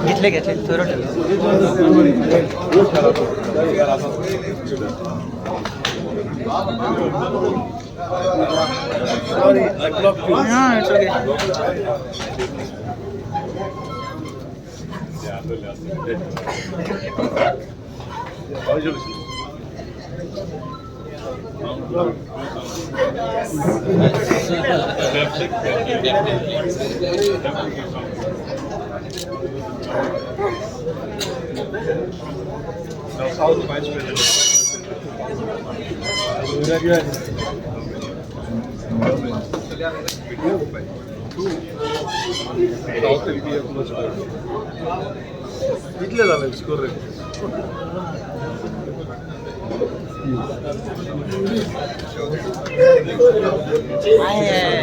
घेतले घेतले थोडं. Sorry, I blocked you. No, it's okay. कितले जाले स्कोर रे? आहे.